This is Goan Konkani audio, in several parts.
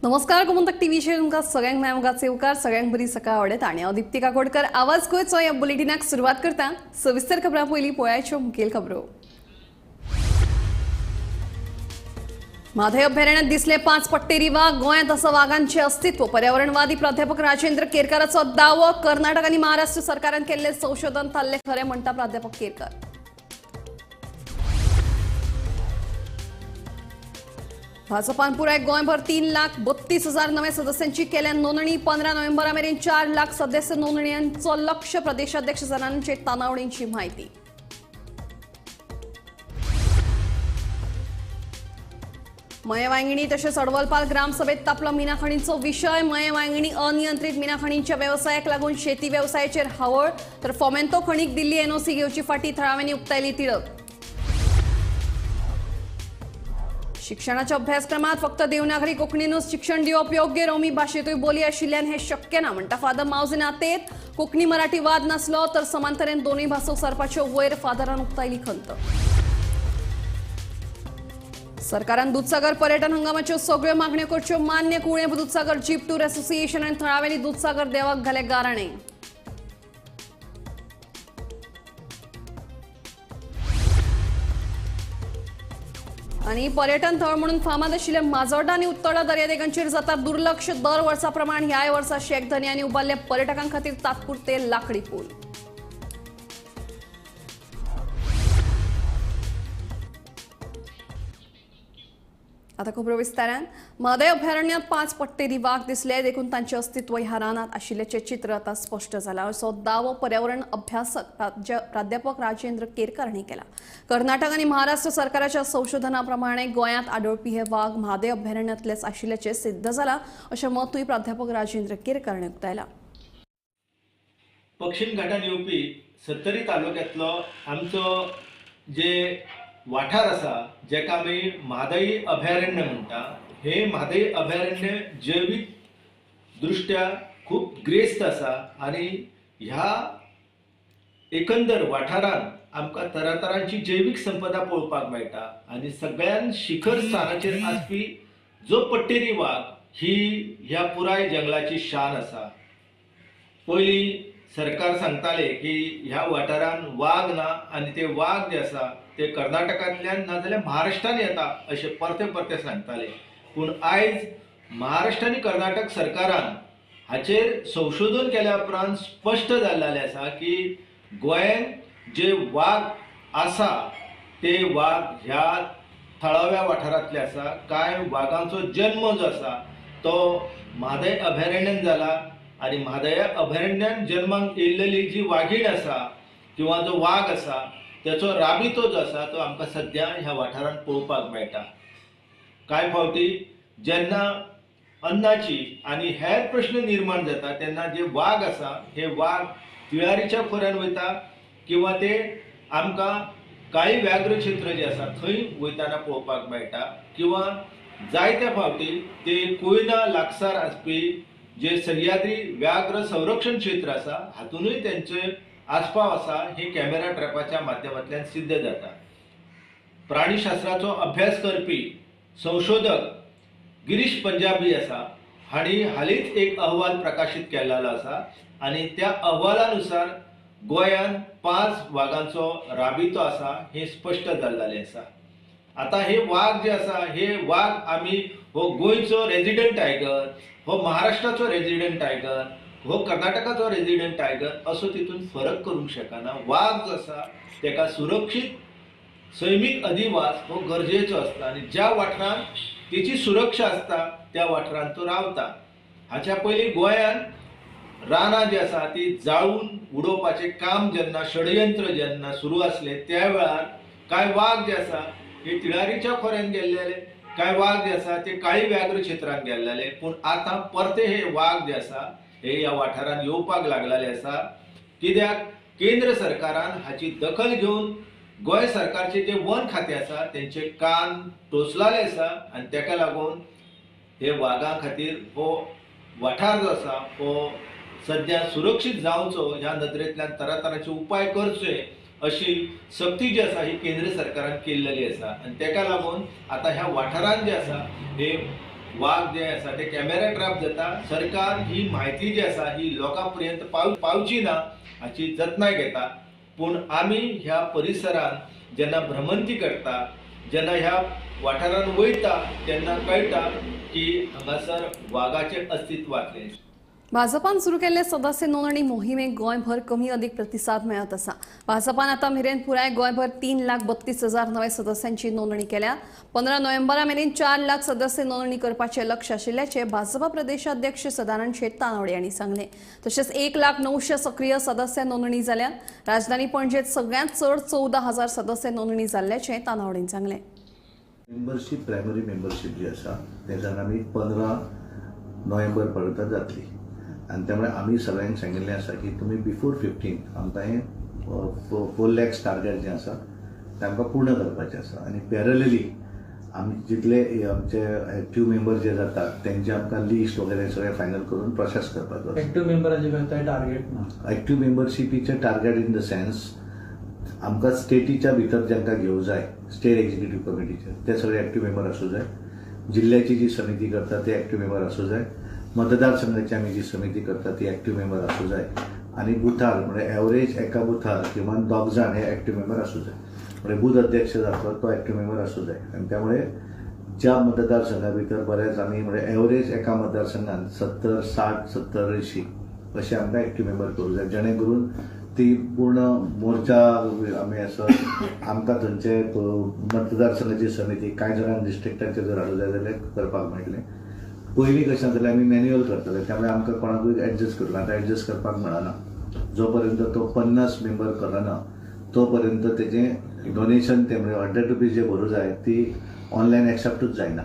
नमस्कार, गोमंतक टीव्हीचेर तुमकां सगळ्यांक माय मोगाचे येवकार. सगळ्यांक बरी सकाळ आवडत आनी हांव दीप्ती काकोडकर आवाज गोंयचो ह्या बुलेटिनाक सुरवात करता. सविस्तर खबरां पयलीं पळयाच्यो मुखेल खबरो. म्हादय अभयारण्यात दिसले 5 पट्टेरी वाघ. गोंयांत आसा वागांचे अस्तित्व. पर्यावरणवादी प्राध्यापक राजेंद्र केरकाराचो दावो. कर्नाटक आनी महाराष्ट्र सरकारान केल्ले संशोधन थारले खरें म्हणटा प्राध्यापक केरकर. भाजपान पुराय गोंयभर 3,32,000 नव्या सदस्यांची केल्या नोंदणी. 15 नोव्हेंबरा मेरेन 4 लाख सदस्य नोंदण्यांचो लक्ष. प्रदेशाध्यक्ष जनांचे तानावणींची माहिती. मये वांगिणी तसेच अडवलपाल ग्रामसभेत तापला मिनाखणींचो विशय. मये वांगिणी अनियंत्रित मिनाखणींच्या व्यवसायाक लागून शेती व्यवसायाचेर हावळ. तर फोमेंतो खणीक दिल्ली एनओसी घेवची फाटी थळाव्यांनी उक्तायली तिडक. शिक्षणाच्या अभ्यासक्रमात फक्त देवनागरी कोंकणीनूच शिक्षण दिवप योग्य. रोमी भाशेतूय बोली आशिल्ल्यान हे शक्य ना म्हणटा फादर मावजे नातेत. कोंकणी मराठी वाद नासलो तर समांतरेन दोनूय भासो सरपाच्यो वयर फादरान उक्तायली खंत. सरकारान दुधसागर पर्यटन हंगामाच्यो सगळ्यो मागण्यो करच्यो मान्य. Collem Dudhsagar jeep tour association आनी थळाव्यांनी दुधसागर देवाक घाले गाराणे. आनी पर्यटन थळ म्हणून फामाद आशिल्ल्या माजोर्डा आनी उत्तोडा दर्यादेगांचेर जाता दुर्लक्ष. दर वर्सा प्रमाण ह्याय वर्सा शेक धनयांनी उबारले पर्यटकां खातीर तात्पुरते लाकडी पूल. आता खबरो विस्तारान. म्हादय अभयारण्यात 5 पट्टेरी वाघ दिसले देखून तांचे अस्तित्व ह्या रानात आशिल्ल्याचें चित्र आता स्पष्ट जालां असो दावो पर्यावरण अभ्यासक प्राध्यापक राजेंद्र केरकर हांणी केला. कर्नाटक आनी महाराष्ट्र सरकाराच्या संशोधना प्रमाणे गोंयांत आढळपी हे वाघ म्हादय अभयारण्यांतलेच आशिल्ल्याचें सिद्ध जालां अशें मतूय प्राध्यापक राजेंद्र केरकर हांणी उक्तायलां. पश्चिम घाटान येवपी सत्तरी तालुक्यांतलो आमचो जे वाठार आसा जेका आमी म्हादई अभयारण्य म्हणटा, हे म्हादई अभयारण्य जैवीक दृश्ट्या खूब ग्रेस्त आसा आनी ह्या एकंदर वाठारान आमकां तरातरांची जैवीक संपदा पळोवपाक मेळटा आनी सगळ्यान शिखर स्थानाचेर आसपी जो पट्टेरी वाग ही ह्या पुराय जंगलाची शान आसा. पयलीं सरकार सांगताले की ह्या वाठारान वाग ना आनी ते वाग जे आसा ते कर्नाटकांतल्यान ना जाल्यार महाराष्ट्रान येता अशें परते परते सांगताले. पूण आयज महाराष्ट्र आनी कर्नाटक सरकारान हाचेर संशोधन केल्या उपरांत स्पश्ट जाल्लें आसा की गोंयांत जे वाग आसा ते वाग ह्या थळाव्या वाठारांतले आसा. कांय वागांचो जन्म जो आसा तो म्हादय अभयारण्यान जाला आनी म्हादय अभयारण्यान जन्माक येयल्लेली जी वागीण आसा किंवा जो वाग आसा त्याचो राबितो जो आसा तो आमकां सद्या ह्या वाठारांत पळोवपाक मेळटा. कांय फावटी जेन्ना अन्नाची आनी हेर प्रश्न निर्माण जाता तेन्ना जे वाग आसा हे वाग तिळारीच्या खोऱ्यान वयता किंवा ते आमकां काळी व्याघ्र क्षेत्र जे आसा थंय वयताना पळोवपाक मेळटा किंवा जायत्या फावटी ते कोयना लागसार आसपी जे सह्याद्री व्याघ्र संरक्षण क्षेत्र आसा हातूनय तेंचे आस्पाव आसा हे कॅमेरा ट्रॅपाच्या माध्यमांतल्यान सिद्ध जाता. प्राणीशास्त्राचो अभ्यास करपी संशोधक गिरीश पंजाबी आसा हांणी हालींच एक अहवाल प्रकाशीत केल्लो आसा आनी त्या अहवालानुसार गोंयांत 5 वागांचो राबितो आसा हें स्पश्ट जाल्लें आसा. आतां हे वाग जे आसा हे वाग आमी हो गोंयचो रेजिडंट टायगर, हो महाराष्ट्राचो रेजिडंट टायगर, हो कर्नाटकाचो रेजिडंट टायगर असो तितून फरक करूंक शकना. वाग जो आसा तेका सुरक्षीत सैमीक अधिवास हो गरजेचो आसता आनी ज्या वाठारांत तेची सुरक्षा आसता त्या वाठारांत तो रावता. हाच्या पयलीं गोंयांत रानां जी आसा ती जाळून उडोवपाचें काम जेन्ना षडयंत्र जेन्ना सुरू आसलें त्या वेळार कांय वाग जे आसा हे तिळारीच्या खोऱ्यान गेल्ले, कांय वाग जे आसा ते काळी व्याघ्र क्षेत्रांत गेल्ले. पूण आतां परते हे वाग जे आसा हे ह्या वाठारांत येवपाक लागलेले आसा. कित्याक केंद्र सरकारान हाची दखल घेवन गोंय सरकारचे जे वन खातें आसा तेंचे कान टोचलाले आसा आनी तेका लागून हे वागां खातीर हो वाठार जो आसा हो सद्या सुरक्षीत जावचो ह्या नदरेंतल्यान तरातरांचे उपाय करचे अशी सक्ती जी आसा ही केंद्र सरकारान केल्लेली आसा आनी तेका लागून आतां ह्या वाठारांत जे आसा हे वाग जे आसा ते कॅमेरा ट्रॅप जाता. सरकार ही म्हायती जी आसा ही लोकां पर्यंत पावची ना हाची जतनाय घेता. पूण आमी ह्या परिसरान जेन्ना भ्रमंती करता, जेन्ना ह्या वाठारान वयता तेन्ना कळटा की हांगासर वागाचें अस्तित्व आसलें. भाजपान सुरू केल्ले सदस्य नोंदणी मोहिमेक गोंयभर कमी अधिक प्रतिसाद मेळत आसा. भाजपान आतां मेरेन पुराय गोंयभर 3,32,000 नवे सदस्यांची नोंदणी केल्या. 15 नोव्हेंबरा मेरेन 4 लाख सदस्य नोंदणी करपाचें लक्ष आशिल्ल्याचें भाजपा प्रदेशाध्यक्ष सदानंद शेट तानावडे हांणी सांगलें. तशेंच 1,00,900 सक्रीय सदस्य नोंदणी जाल्या. राजधानी पणजेत सगळ्यांत चड 14,000 सदस्य नोंदणी जाल्ल्याचें तानावडेन सांगलें. मेंबरशीप, प्रायमरी मेंबरशीप जी आसा तेच्यान आमी 15 नोव्हेंबर पर्यंत जातली आनी त्यामुळे आमी सगळ्यांक सांगिल्लें आसा की तुमी बिफोर 15 आमकां हें 4 लॅक्स टार्गेट जें आसा तें आमकां पूर्ण करपाचें आसा. आनी पॅरलली आमी जितले आमचे एक्टीव मेंबर जे जातात तेंचे आमकां लिस्ट वगैरे सगळें फायनल करून प्रोसेस करपाचो आसा. एक्टीव मेंबराचे खंय टार्गेट ना? एक्टीव मेंबरशिपीचें टार्गेट इन the sense आमकां स्टेटीच्या भितर जांकां घेवं जाय, स्टेट एक्झिक्युटीव कमिटीचे ते सगळे एक्टीव मेंबर आसूं जाय, जिल्ल्याची जी समिती करता ते एक्टीव मेंबर आसूं जाय, मतदारसंघाची आमी जी समिती करता ती एक्टीव मेंबर आसूं जाय आनी बुथार म्हणजे एवरेज एका बुथार किमान 2 जाण हे एक्टीव मेंबर आसूं जाय. म्हणजे बूथ अध्यक्ष जातलो तो एक्टीव मेंबर आसूं जाय. आनी त्यामुळे ज्या मतदारसंघा भितर बऱ्याच आमी म्हणजे एवरेज एका मतदारसंघान 70, 60, 70, 80 अशे आमकां एक्टीव मेंबर करूं जाय, जेणे करून ती पूर्ण मोर्चा आमी असो आमकां थंयचे मतदारसंघाची समिती कांय जाणांक डिस्ट्रिक्टांचे जर हाडूं जाय जाल्यार करपाक मेळटलें. पयलीं कशें जातालें आमी मॅन्युअल करताले, त्यामुळे आमकां कोणाकूय एडजस्ट करूं, आतां एडजस्ट करपाक मेळना. जो पर्यंत तो 50 मेंबर करना तो पर्यंत तेजें डोनेशन ते म्हणजे 100 रुपीज जे भरूं जाय ती ऑनलायन एक्सेप्टूच जायना.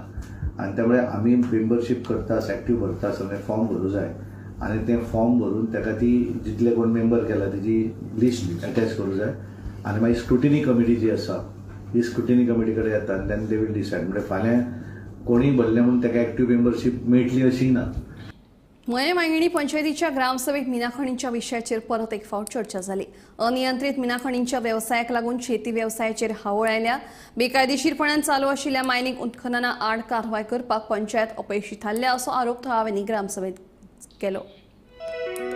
आनी त्यामुळे आमी मेंबरशीप करता, एक्टीव भरता आसतना फॉर्म भरूं जाय आनी तें फॉर्म भरून ताका ती जितले कोण मेंबर केला तेजी लिस्ट अटॅच करूं जाय आनी मागीर स्क्रुटिनी कमिटी जी आसा ही स्क्रुटिनी कमिटी कडेन येता आनी then they will decide. म्हणजे फाल्यां कोणी भरलें म्हणून ताका एक्टीव मेंबरशीप मेळटली अशी ना. मयें वांगिणी पंचायतीच्या ग्रामसभेत मिनाखणींच्या विशयाचेर परत एक फावट चर्चा जाली. अनियंत्रीत मिनाखणींच्या वेवसायाक लागून शेती वेवसायाचेर हावळ आयल्या. बेकायदेशीरपणान चालू आशिल्ल्या मायनींग उत्खनना आड कारवाय करपाक पंचायत अपेशी थारल्या असो आरोप थळाव्यांनी ग्रामसभेत केलो.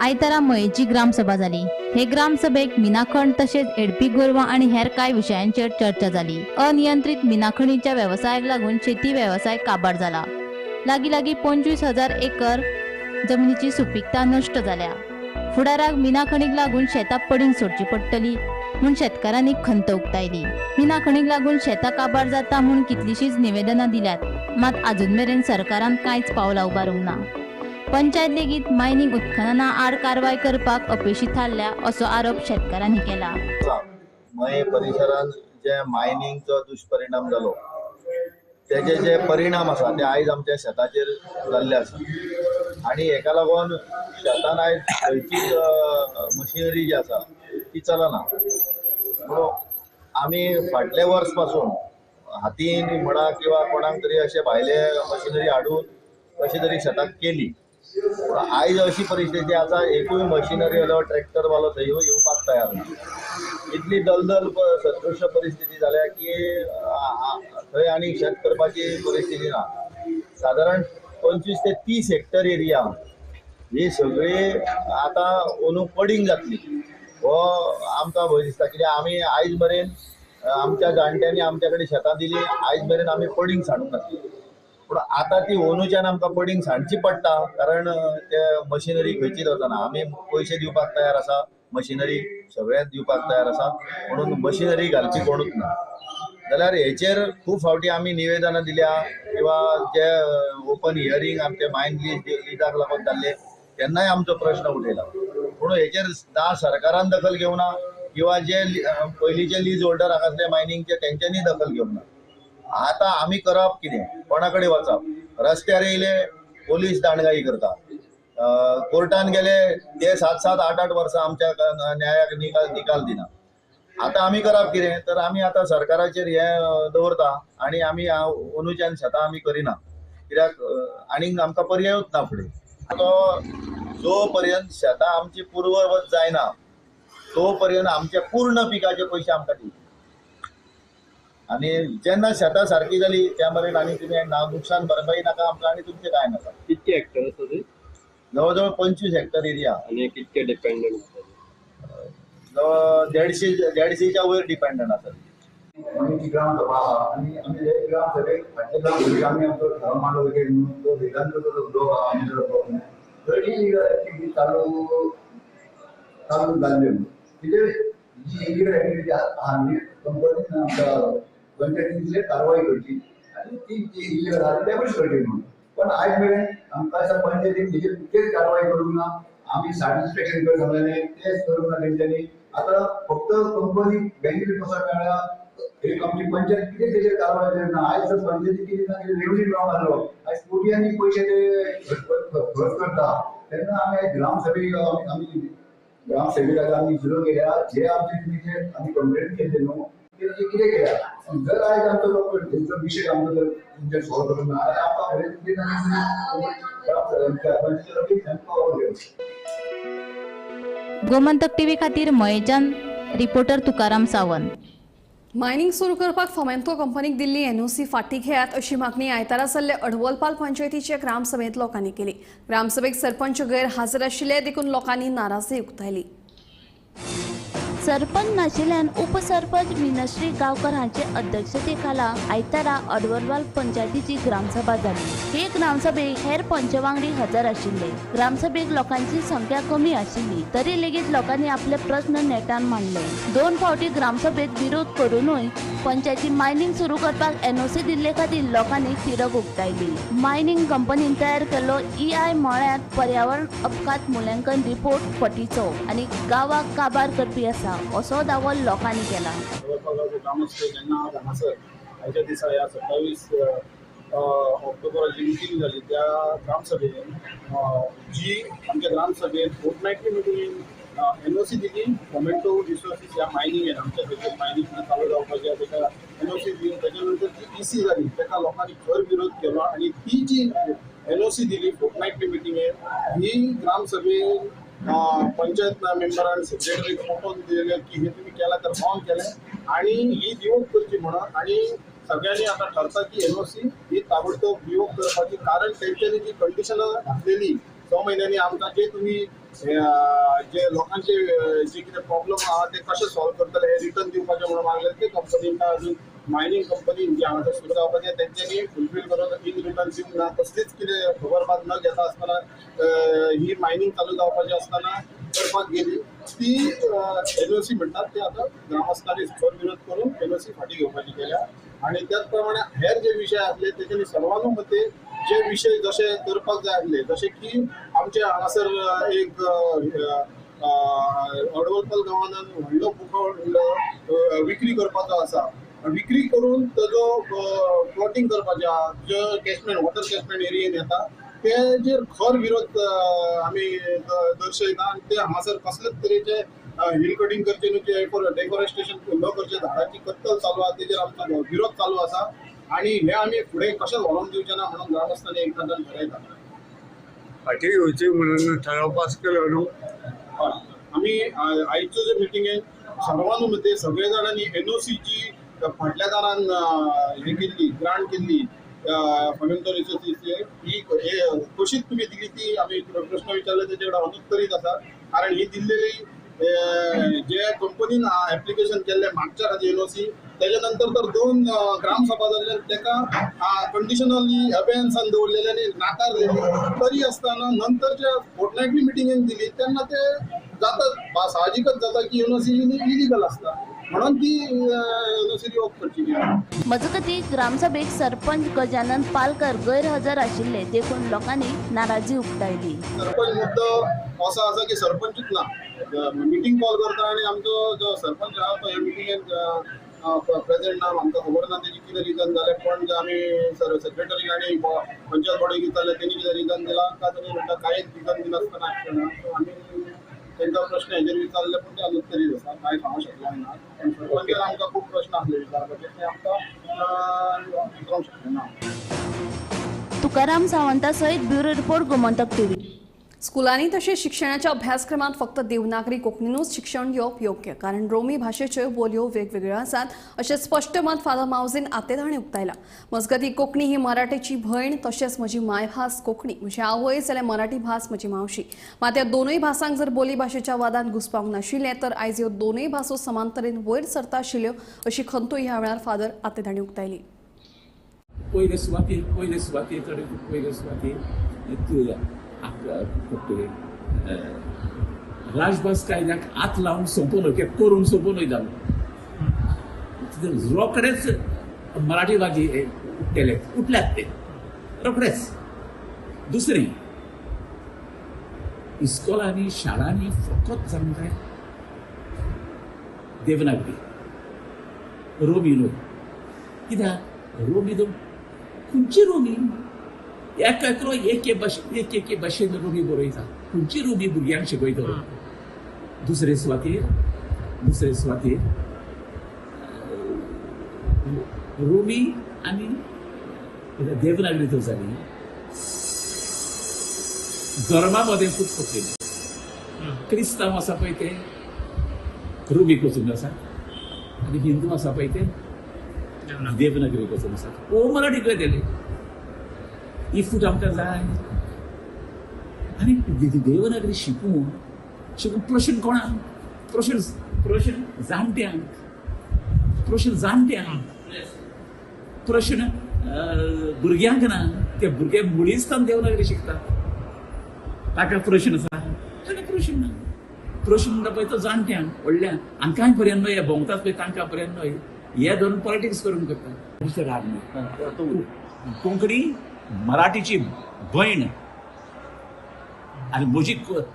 आयतारा मयेची ग्रामसभा जाली. हे ग्रामसभेक मिनाखण तशेंच एडपी गोरवां आनी हेर कांय विशयांचेर चर्चा जाली. अनियंत्रीत मिनाखणीच्या वेवसायाक लागून शेती वेवसाय काबार जाला. लागीं लागीं 25,000 एकर जमिनीची सुपीकता नश्ट जाल्या. फुडाराक मिनाखणीक लागून शेतां पडींग सोडची पडटली म्हूण शेतकारांनी खंत उक्तायली. मिनाखणीक लागून शेतां काबार जाता म्हूण कितलीशींच निवेदनां दिल्यात, मात आजून मेरेन सरकारान कांयच पावलां उबारूंक ना. पंचायत लेगीत मायनिंग उत्खनना आड कारवाय करपाक अपेशी थारल्या असो आरोप शेतकारांनी केला. मये परिसरांत जे मायनिंगचो दुष्परिणाम जालो तेजे जे परिणाम आसा ते आयज आमच्या शेताचेर जाल्ले आसा आनी हेका लागून शेतान आयज खंयचीच मशिनरी जी आसा ती चलना. म्हणून आमी फाटले वर्स पासून हातीन म्हणा किंवा कोणाक तरी अशे भायले मशिनरी हाडून कशी तरी शेताक केली, पूण आयज अशी परिस्थिती आसा एकूय मशिनरी वालो ट्रॅक्टर वालो थंय येवपाक तयार ना. इतली दलदल सदृश परिस्थिती जाल्या की थंय आनी शेत करपाची परिस्थिती ना. सादारण 25 ते 30 हेक्टर एरिया ही सगळी आतां अंदू पडींग जातली हो आमकां भंय दिसता. कित्याक आमी आयज मेरेन आमच्या जाणट्यांनी आमच्या कडेन शेतां दिली, आयज मेरेन आमी पडींग सांडूंक नासली, पूण आतां ती अंदूच्यान आमकां पडींग सांडची पडटा, कारण ते मशिनरी खंयचीच वचना. आमी पयशे दिवपाक तयार आसा, मशिनरी सगळ्यांक दिवपाक तयार आसा, म्हणून मशिनरी घालची कोणूच ना. जाल्यार हेचेर खूब फावटी आमी निवेदनां दिल्या किंवा जे ओपन हियरींग आमचे मायन लिजाक लागून जाल्ले तेन्नाय आमचो प्रश्न उठयला, पूण हेचेर ना सरकारान दखल घेवना किंवा जे पयलींचे लीज होल्डर हांगासले मायनिंगचे तेंच्यांनी दखल घेवना. आतां आमी करप कितें, कोणा कडेन वचप? रस्त्यार येयले पोलीस दांडगाई करता, कोर्टान गेले ते 7 7 8 8 वर्सां आमच्या न्यायाक निकाल दिना. आतां आमी करप कितें? तर आमी आतां सरकाराचेर हें दवरता आनी आमी अंदूच्यान शेतां आमी करिना, कित्याक आनीक आमकां पर्यायूच ना फुडें. तो जो पर्यंत शेतां आमची पुर्ववत जायना तो पर्यंत आमच्या पूर्ण पिकाचे पयशे आमकां दिवचे. आनी जेन्ना शेतां सारकी जाली त्या मेरेन आनी तुमी नुकसान भरपाई नाका आमकां आनी तुमचें कांय नाका. कितके हेक्टर आसा ते? जवळ जवळ 25 हेक्टर एरिया. आनी कितके डिपेंडंट? जवळ 150च्या वयर डिपेंडंट आसा. मयेची ग्रामसभा आहा आनी आमी हे ग्रामसभेक फाटल्या ग्रामसभेक आमी आमचो ठराव मांडलो की तो वेदांतचो जो उद्योग आहा आमचो तर इलिगल एक्टिविटी चालू चालू जाल्ल्यो. तिचेर जी इलिगल एक्टिविटी आहा न्ही कंपनीन आमच्या पंचायतीन कारवाय करची आनी ती जी इलिगल आहा ती डेमोलिश करची म्हणून. पण आयज मेरेन आमकां दिसता पंचायतीन तेजेर कितेंच कारवाय करूंक ना. आमी सायट इन्स्पेक्शन कर सांगलेलें तेंच करूंक ना तेंच्यांनी. आतां फक्त कंपनी बँकेत पयसो मेळ्ळा एक आमची पंचायत कितें तेजेर कारवाय करिना. आयज जर पंचायती कितें ना कितें रेवन्यू मेळोंक आसलो आयज कोट्यांनी पयशे ते खर्च करता. तेन्ना आमी आयज ग्रामसभेक आमी ग्रामसेवेक आमी सुरू केल्या जे आमचे तुमी जे आमी कंप्लेन केल्ले न्हू ते कितें केल्या. जर आयज आमचो लोक तेंचो विशय आमचो जर तुमचेर सॉल्व करूंक ना जाल्यार आमकां खरें गोमंतक टीव्ही खातीर मयेच्यान रिपोर्टर तुकाराम सावंत. मायनिंग सुरू करपाक फोमेंतो कंपनीक दिल्ली एनओसी फाटी घेयात अशी मागणी आयतारा जाल्ले अडवलपाल पंचायतीचे ग्रामसभेंत लोकांनी केली. ग्रामसभेक सरपंच गैरहाजर आशिल्ले देखून लोकांनी नाराजी उक्तायली. सरपंच नाशिल्ल्यान उपसरपंच मिनश्री गांवकर हांचे अध्यक्षतेखाला आयतारा अडवलवाल पंचायतीची ग्रामसभा जाली. हे ग्रामसभेक हेर पंचवांगडी हजर आशिल्ले. ग्रामसभेक लोकांची संख्या कमी आशिल्ली तरी लेगीत लोकांनी आपले प्रस्न नेटान मांडले. 2 फावटी ग्रामसभेत विरोध करूनूय पंचायती मायनिंग सुरू करपाक एनओसी दिल्ले खातीर लोकांनी तिडक उक्तायली. मायनिंग कंपनीन तयार केल्लो ईआय म्हळ्यार पर्यावरण अपघात मुल्यांकन रिपोर्ट फटीचो आनी गांवाक काबार करपी आसा असो दावो लोकांनी केला. ग्रामस्थ जेन्ना हांगासर आयच्या दिसा ह्या 27 ऑक्टोबराची मिटींग जाली त्या ग्रामसभेन जी आमच्या ग्रामसभेन फोर्टनायटली मिटींग एनओसी दिली फोमेंटो रिसोर्सीस ह्या मायनिंगेन आमच्या थंयसर मायनिंग चालू जावपाचें ताका एनओसी दिवन ताच्या नंतर जी ईसी जाली ताका लोकांनी खर विरोध केलो आनी ती जी एनओसी दिली फोर्टनायटली मिटींगेन ही ग्रामसभेन पंचायत मेंबरान सेक्रेटरीक पटोवन दिलें की हे तुमी केलां तर रॉंग केलें आनी ही रिवोक करची म्हणून. आनी सगळ्यांनी आतां ठरता की एनओसी ही ताबडतोब रिवोक करपाची, कारण तेंच्यांनी जी कंडिशनां घातलेली 6 म्हयन्यांनी आमकां जे तुमी जे लोकांचे जे कितें प्रॉब्लम आहा ते कशे सॉल्व करतले हे रिटर्न दिवपाचें म्हणून मागलें. ते कंपनीन अजून मायनिंग कंपनी जी हांगासर सुरू जावपाची तेंच्यांनी फुलफील करून इन रिटर्न दिवंक ना. कसलीच कितें खबरबात न घेता आसतना ही मायनिंग चालू जावपाची आसतना करपाक गेली ती एनओसी म्हणटात ते आतां ग्रामस्थांनी खर विरोध करून एनओसी फाटी घेवपाची केल्या. आनी त्याच प्रमाणे हेर जे विशय आसले तेच्यांनी सर्वानुमते जे विशय जशे करपाक जाय आसले जशे की आमचे हांगासर एक अडवलपाल गांवान व्हडलो भूखंड विक्री करपाचो आसा. विक्री करून ताजो प्लॉटींग करपाचें आहा जो कॅचमेंट वॉटर कॅचमेंट एरियेन येता तेजेर खर विरोध आमी दर्शयता. आनी ते हांगासर कसलेच तरेचे हिल कटिंग करचे न्हू, डेफॉरेस्टेशन न करचें, झाडांची कत्तल चालू आहा तेजेर आमचो विरोध चालू आसा आनी हे आमी फुडें कशें व्हरोन दिवचे ना म्हणून ग्रामस्थांनी एकमतान ठरयता. फाटी घेवची म्हणून ठराव पास केलो न्हू. हय, आमी आयचो जे मिटिंगेन सर्वानुमते सगळे जाणांनी एनओसीची फाटल्या दारान हे केल्ली ग्रांट केल्ली फोमेंटो रिसोर्सीस ही कशीच तुमी दिली ती आमी प्रश्न विचारले तेजे कडेन अनुत्तरीत आसा. कारण ही दिल्लेली जे कंपनीन एप्लिकेशन केल्लें मागच्या खातीर एनओसी तेच्या नंतर तर 2 ग्रामसभा जाल्ल्यान ताका कंडिशनली अबेन्सान दवरलेले आनी नाकारलेली तरी आसतना नंतरच्या फोर्टनायटली मिटिंगेन दिली तेन्ना ते जाता साहजिकच जाता की एनओसी इलिगल आसता म्हणून ती एनओसी रिवोक करची. मजगती ग्रामसभेक सरपंच गजानन पालकर गैरहजर आशिल्ले देखून लोकांनी नाराजी उक्तायली. सरपंच मुद्दो असो आसा की सरपंचूच ना मिटींग कॉल करता आनी आमचो जो सरपंच आहा तो ह्या मिटिंगेन प्रेझेंट ना, आमकां खबर ना तेजी कितें रिजन जालें. पण जे आमी सेक्रेटरी आनी पंचायत बॉडीक विचारलें तेणी कितें रिजन दिलां काय तेणी म्हणटा कांयच रिजन दिनासतना आमी तांकां प्रश्न हेजेर विचारले पूण ते अनुत्तरीत आसा, कांय सांगूंक शकले ना. पण सरपंचान आमकां खूब प्रश्न आसले विचारपाचे ते आमकां विचारूंक शकले ना. तुकाराम सावंता सयत ब्युरो रिपोर्ट, गोमंतक टीव्ही. स्कुलांनी तशेंच शिक्षणाच्या अभ्यासक्रमांत फक्त देवनागरी कोंकणीनूच शिक्षण घेवप योग्य, कारण रोमी भाशेच्यो बोलयो वेगवेगळ्यो आसात अशें स्पश्ट मत फादर मावजीन आतेद हांणी उक्तायलां. मजगतीं कोंकणी ही मराठीची भयण तशेंच म्हजी मायभास कोंकणी, म्हजी आवय जाल्यार मराठी भास म्हजी मावशी. मात ह्या दोनूय भासांक जर बोली भाशेच्या वादान घुसपावंक नाशिल्लें तर आयज ह्यो दोनूय भासो समांतरेन वयर सरता आशिल्ल्यो अशी खंतूय ह्या वेळार फादर आतेद हांणी उक्तायली. पयले सुवातेर राजभास कायद्याक हात लावन सोंपोवन करून सोंपोवन वयतालो. रोखडेच मराठीवादी उठले, उठल्यात ते रोखडेच. दुसरें, इस्कोलांनी शाळांनी फकत जावंक जाय देवनागरी, रोमी न्हय. कित्याक रोमी दोन खंयची रोमी एकलो एक एके भाशेन रोमी बरयता, खंयची रोमी भुरग्यांक शिकयतलो. दुसरे सुवातेर रोमी आनी देवनागरी तर जाली. धर्मा मदें खूब पडलेली. क्रिस्तांव आसा पळय ते रोमी वचून आसा आनी हिंदू आसा पळय ते देवनागरी वचून आसा. ओ मराठी खंय गेले? ही फूट आमकां जाय. आनी देवनागरी शिकून शिकून प्रश्न कोणाक? प्रश्न जाणट्यांक, प्रश्न भुरग्यांक ना. ते भुरगे मुळीच देवनागरी शिकता, ताका प्रश्न आसा, ताका प्रश्न ना. प्रश्न म्हणटा पळय तो जाणट्यांक व्हडल्यांक, हांकांय पर्यंत न्हय, भोंवतात पळय तांकां पर्यंत न्हय. हे धरून पॉलिटिक्स करून करता. राग न्हय. कोंकणी मराठीची भयण आनी म्हजी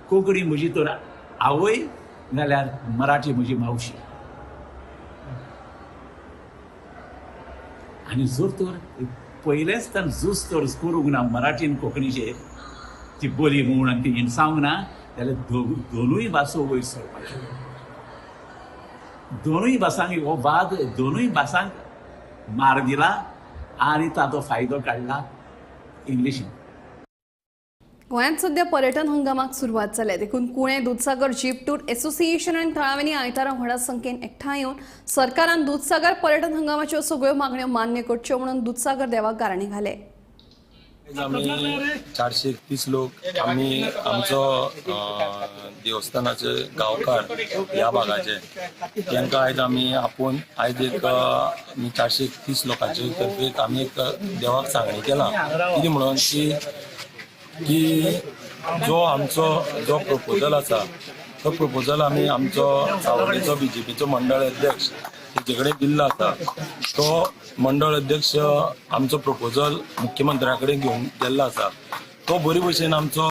कोंकणी म्हजी तर आवय जाल्यार मराठी म्हजी मावशी. आनी जर तर पयलेंच तर झूज तर करूंक ना मराठीन कोंकणीचेर, ती बोली म्हूण आनी ती हिणसावंक ना जाल्यार दोनूय भासो वयर सरपाच्यो. दोनूय भासांक हो वाद, दोनूय भासांक मार दिला आनी ताचो फायदो काडला इंग्लिशीन. गोंयांत सध्या पर्यटन हंगामाक सुरवात जाल्या, देखून Kule Dudhsagar jeep tour association आनी थळाव्यांनी आयतारा व्हडा संख्येन एकठांय येवन सरकारान दुदसागर पर्यटन हंगामाच्यो सगळ्यो मागण्यो मान्य करच्यो म्हणून दुदसागर देवाक गाराणें घालें. आमी 431 लोक आमी आमचो देवस्थानाचे गांवकार ह्या भागाचे तांकां आयज आमी आपोवन आयज एक आमी 431 लोकांचे तर्फे आमी एक देवाक सांगणी केला. कितें म्हणून की जो आमचो जो प्रपोजल आसा तो प्रपोजल आमी आमचो सावड्डेचो बीजेपीचो मंडळ अध्यक्ष तेजे कडेन दिल्लो आसा. तो मंडळ अध्यक्ष आमचो प्रपोजल मुख्यमंत्र्या कडेन घेवन गेल्लो आसा. तो बरे भशेन आमचो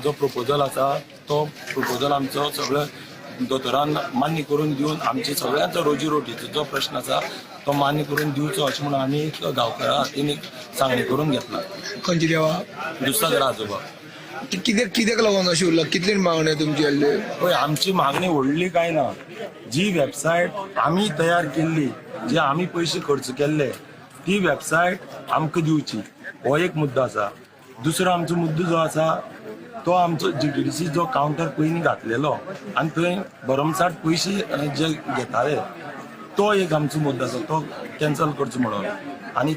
जो प्रपोजल आसा तो प्रपोजल आमचो सगळे दोतोरान मान्य करून दिवन आमचे सगळ्यांचो रोजी रोटीचो जो प्रश्न आसा तो मान्य करून दिवचो अशें म्हणून आमी गांवकारा हातीन एक सांगणी करून घेतला. खंयची देवा? दुदसागर आजोबा. कित्याक लागून अशें उरला? कितली मागणी तुमची आसली? पळय, आमची मागणी व्हडली कांय ना. जी वेबसायट आमी तयार केल्ली, जे आमी पयशे खर्च केल्ले, ती वेबसायट आमकां दिवची, हो एक मुद्दो आसा. दुसरो आमचो मुद्दो जो आसा तो आमचो GTDC जो कावंटर पयलीं घातलेलो आनी थंय भरमसाठ पयशे जे घेताले तो एक आमचो मुद्दो आसा, तो कॅन्सल करचो म्हणून. आनी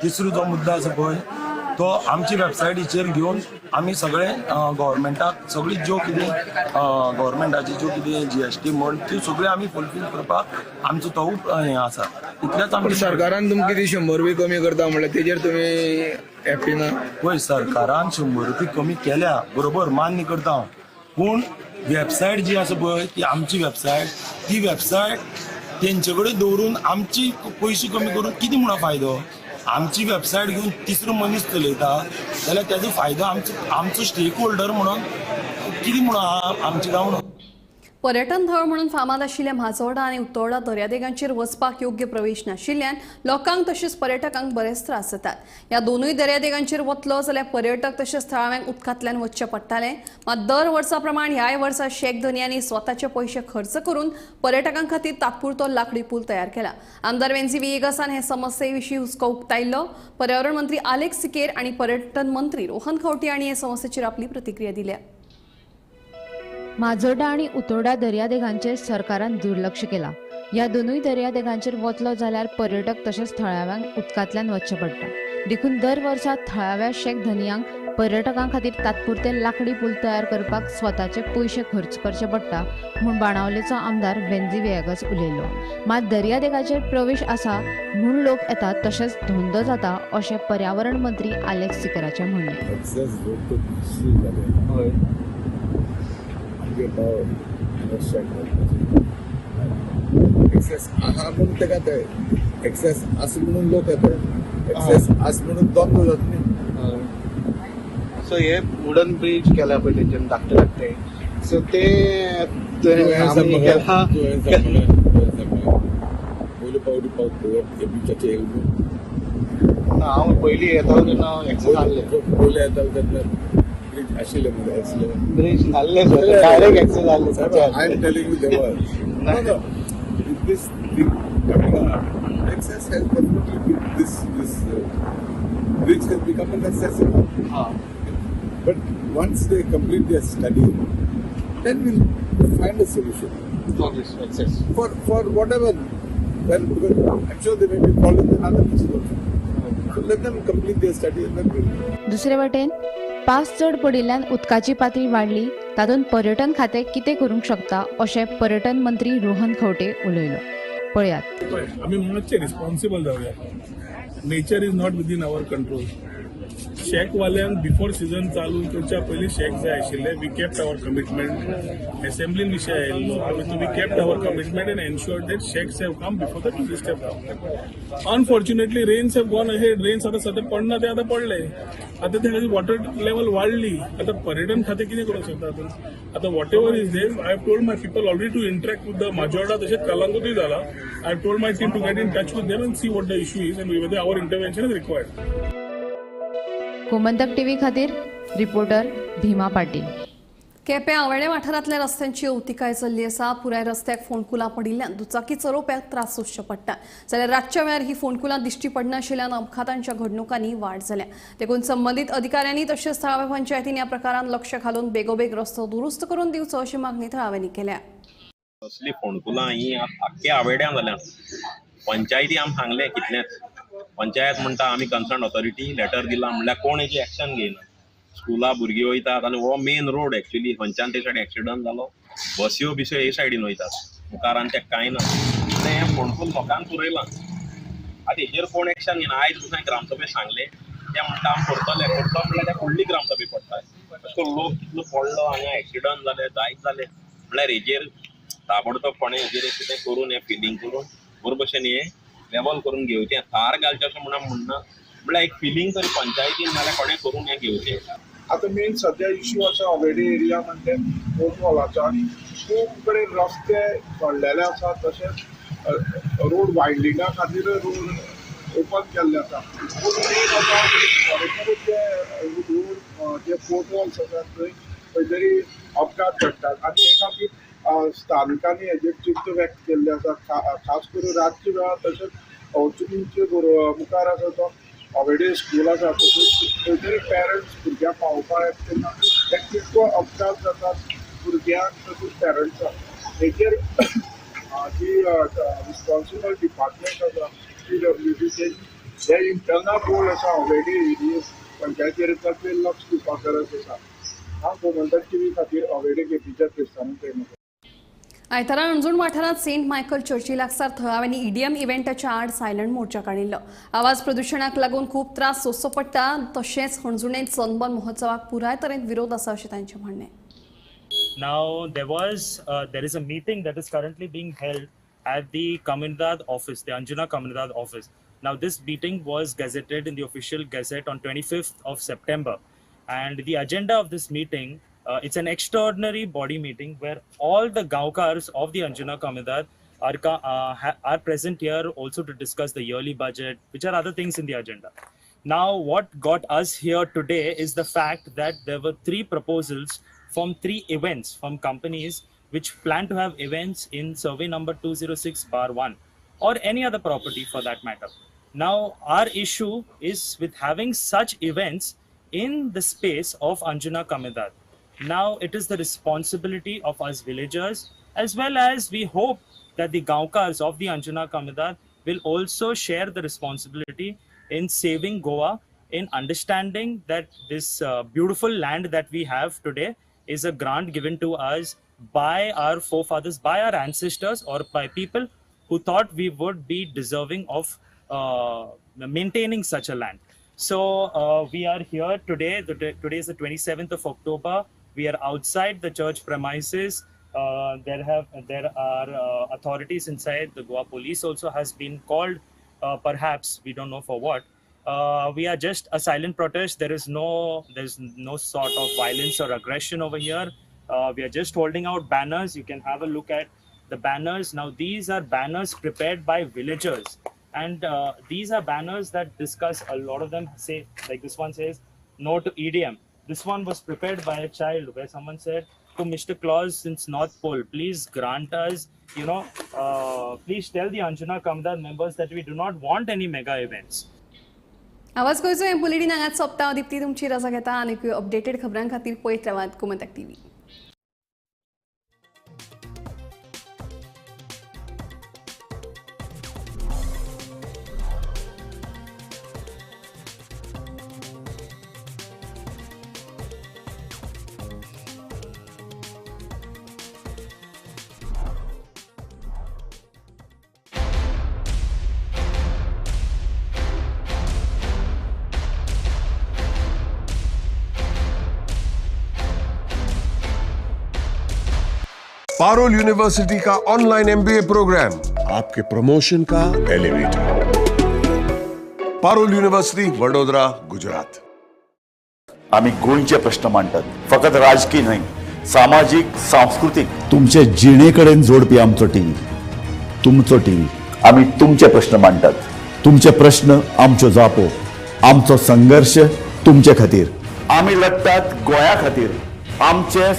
तिसरो जो मुद्दो आसा पळय तो आमची वेबसायटीचेर घेवन आमी सगळे गव्हर्मेंटाक सगळी ज्यो कितें गव्हर्मेंटाची ज्यो कितें GST म्हण त्यो सगळ्यो आमी फुलफील करपाक आमचो तो हें आसा. इतलेंच आमचें. सरकारान तुमकां कितें 100 रुपया कमी करता म्हणल्यार तेजेर तुमी हॅपी ना? पळय, सरकारान 100 रुपया कमी केल्या बरोबर, मान्य करता हांव, पूण वेबसायट जी आसा पळय ती आमची वेबसायट, ती वेबसायट तेंचे कडेन दवरून आमची पयशे कमी करून कितें म्हणून फायदो? आमची वेबसायट घेवन तिसरो मनीस चलयता जाल्यार तेजो फायदो आमचो आमचो स्टेक होल्डर म्हणून कितें म्हणून आमचें गांव. पर्यटन थळ म्हणून फामाद आशिल्ल्या म्हाजोर्डा आनी उत्तोर्डा दर्यादेगांचेर वचपाक योग्य प्रवेश नाशिल्ल्यान लोकांक तशेंच पर्यटकांक बरेच त्रास जातात. ह्या दोनूय दर्यादेगांचेर वतलो जाल्यार पर्यटक तशेंच थळाव्यांक उदकांतल्यान वचचें पडटालें. मात दर वर्सा प्रमाण ह्याय वर्सा शेक धनयांनी स्वताचे पयशे खर्च करून पर्यटकां खातीर तात्पुरतो लाकडी पूल तयार केला. आमदार वेन्झी व्हिएगासान हे समस्ये विशीं हुस्को उक्तायल्लो. पर्यावरण मंत्री आलेक्स सिकेर आनी पर्यटन मंत्री रोहन खंवटे हांणी हे समस्येचेर आपली प्रतिक्रिया दिल्या. माजोर्डा आनी उतोर्डा दर्यादेगांचेर सरकारान दुर्लक्ष केलां. ह्या दोनूय दर्यादेगांचेर वतलो जाल्यार पर्यटक तशेंच थळाव्यांक उदकांतल्यान वचचें पडटा. देखून दर वर्सा थळाव्या शेक धनयांक पर्यटकां खातीर तात्पुरते लाकडी पूल तयार करपाक स्वताचे पयशे खर्च करचे पडटा म्हूण बाणावलेचो आमदार वेन्झी व्हिएगस उलयलो. मात दर्यादेगाचेर प्रवेश आसा म्हूण लोक येतात तशेंच धंदो जाता अशें पर्यावरण मंत्री आलेक्स सिकेराचें म्हणणें. एक्सेस आहा म्हणून तेका ते एक्सेस आसा म्हणून लोक येता, एक्सेस आसा म्हणून धंदो जाता न्ही. सो हे वुडन ब्रिज केला पळय तेंच्यानी धाकटे धाकटे, सो ते पयले पावटी पावता बिचाचे. ना, हांव पयलीं येतालो तेन्ना एक्सेस आहले, पयलीं येतालो तेन्ना ब्रिज आशिल्ले मरे, आसले ब्रिज नाल्ले सर, डायरेक्ट एक्सेस आहले. I am telling you there was no no this thing coming up, access has definitely been this bridge has become a necessity. But once they complete their study, then we'll find a solution for this access, for whatever. Well, because I'm sure there may be problems in other places also. So let them complete their study and then we'll. दुसरे वटेन पावस चड पडिल्ल्यान उदकाची पातळी वाडली, तातूंत पर्यटन खातें कितें करूंक शकता अशें पर्यटन मंत्री रोहन खंवटे उलयलो. पळयात. आमी मातशे रिस्पॉन्सिबल जावया. Nature is not within our control. शॅकवाल्यांक before season चालू करच्या पयलीं शॅक जाय आशिल्ले. We kept our commitment. असेंब्लीन विशय आयिल्लो, we kept our commitment and ensured that shacks have come before the tourist have come. Unfortunately rains have gone ahead. Rains आतां सद्या पडना ते आतां पडले. आतां ते खातीर वॉटर लेवल वाडली. आतां पर्यटन खातें कितें करूंक शकता आतां? आतां whatever is there, I have told my people already to interact with the Majorda, तशेंच कलंगूटय जाला. I have told my team to get in touch with them and see what the issue is and whether our intervention is required. Gomantak TV खातीर रिपोर्टर भीमा पाटील. केपें आवेणे वाठारांतल्या रस्त्यांची अवतिकाय चल्ली आसा. पुराय रस्त्याक फोंडकुलां पडिल्ल्यान दुचाकी चलोवप्याक त्रास सोंसचे पडटा. जाल्यार रातच्या वेळार ही फोंडकुलां दिश्टी पडनाशिल्ल्यान अपघातांच्या घडणुकांनी वाड जाल्या. देखून संबंदीत अधिकाऱ्यांनी तशेंच थळाव्या पंचायतीन ह्या प्रकारांत लक्ष घालून बेगोबेग रस्तो दुरुस्त करून दिवचो अशी मागणी थळाव्यांनी केल्या. असली फोंडकुलां ही आख्ख्या आवेड्यां जाल्यात. पंचायती आमी सांगलें कितलेंच, पंचायत म्हणटा आमी कन्सर्न ऑथॉरिटी लेटर दिला म्हणल्यार कोण हेची एक्शन घेयना. स्कुला भुरगीं वयतात आनी हो मेन रोड एक्चुली खंयच्यान ते सायडीन एक्सिडंट जालो, बस्यो बिस्यो हे सायडीन वयतात, मुखार आनी तेका कांय ना. आनी हें फोंडकूल लोकांक पुरयलां. आतां हेजेर कोण एक्शन घेयना. आयज पसून ग्रामसभेक सांगलें, ते म्हणटा आमी करतले, करतलो म्हणल्यार त्या फुडली ग्रामसभे पडटा. अशें करून लोक कितलो पडलो हांगा, एक्सिडंट जाले, जायत जाले. म्हणल्यार हेजेर ताबडतोबपणे हेजेर कितें करून हें फिलींग करून बरे भशेन हें लेवल करून घेवचें. थार घालचें अशें म्हणून म्हणना, म्हणल्यार एक फिलींग तरी पंचायतीन नाल्यार कोणें करून हें घेवचें. आतां मेन सद्या इश्यू आसा ऑलरेडी एरिया म्हणजे फोंडकुलाचो आनी खूब कडेन रस्ते पडलेले आसा, तशेंच रोड वायडनिंगा खातीर रोड ओपन केल्ले आसा. पूण मेन आतां फॉरेस्टर जे रोड जे पोटहोल्स आसात थंय खंय तरी अपघात घडटात आनी हे खातीर स्थानिकांनी हेजेर चिंता व्यक्त केल्ली आसा. खास करून रातच्या वेळार तशेंच तुमचे मुखार आसा तो ऑलरेडी स्कूल आसा, तशेंच खंय तरी पेरंट्स भुरग्यांक पावोवपाक येता तेन्ना ते कितको अपघात जातात भुरग्यांक तशेंच पेरंट्सांक. हेजेर जी रिस्पॉन्सिबल डिपार्टमेंट आसा PWD, ते इंटरनल रोड आसा ऑलरेडी पंचायतीर ताचेर लक्ष दिवपाक गरज आसा. हांव गोमंतक टीव्ही खातीर ऑलरेडी केपीच्या क्रिस्तांव. आयतारा हणजूण वाठारांत सेंट मायकल चर्ची लागसार थळाव्यांनी ईडीएम इव्हेंटाच्या आड सायलंट मोर्चा काडिल्लो. आवाज प्रदुशणाक लागून खूब त्रास सोंसचो पडटा, तशेंच हणजुणेंत सनबर्न महोत्सवाक पुराय तरेन विरोध आसा अशें तांचें म्हणणें. Now there is a meeting that is currently being held at the Comunidade office, the Anjuna Comunidade office. Now this meeting was gazetted in the official gazette on 25th of September, and the agenda of this meeting It's an extraordinary body meeting where all the Gaonkars of the Anjuna Comunidade are present here also to discuss the yearly budget, which are other things in the agenda. Now, what got us here today is the fact that there were 3 proposals from 3 events from companies which plan to have events in survey number 206/1 or any other property for that matter. Now, our issue is with having such events in the space of Anjuna Comunidade. Now, it is the responsibility of us villagers, as well as we hope that the Gaonkars of the Anjuna Comunidade will also share the responsibility in saving Goa, in understanding that this beautiful land that we have today is a grant given to us by our forefathers, by our ancestors, or by people who thought we would be deserving of maintaining such a land. So we are here today. Today is the 27th of October. We are outside the church premises. There are authorities inside. The Goa police also has been called, perhaps, we don't know for what. We are just a silent protest. There's no sort of violence or aggression over here. We are just holding out banners. You can have a look at the banners. Now, these are banners prepared by villagers. And these are banners that discuss, a lot of them say, like this one says, no to EDM. This one was prepared by a child where someone said to Mr. Claus since North Pole, please grant us, please tell the Anjuna Comunidade members that we do not want any mega events. आवाज गोंयचो बुलेटिन हांगाच सोंपता. दीप्ती तुमची रजा घेता आनी अपडेटेड खबरां खातीर पळयत रावात गोमंतक टीव्ही. पारोल यूनिवर्सिटी का ऑनलाइन एमबीए प्रोग्राम आपके प्रमोशन का एलिवेटर. पारोल युनिव्हर्सिटी, वडोदरा, गुजरात. आम्ही गोंयचे प्रश्न मांडतात, फकत राजकीय न्हय, सामाजीक, सांस्कृतीक, तुमचे जिणेकडेन जोडपी आमचो टीव्ही, तुमचो टीव्ही. आम्ही तुमचे प्रश्न मांडतात, तुमचे प्रश्न आमच्यो जापो, आमचो संघर्ष तुमचे खातीर. आम्ही लढतात गोंया खातीर, आमचे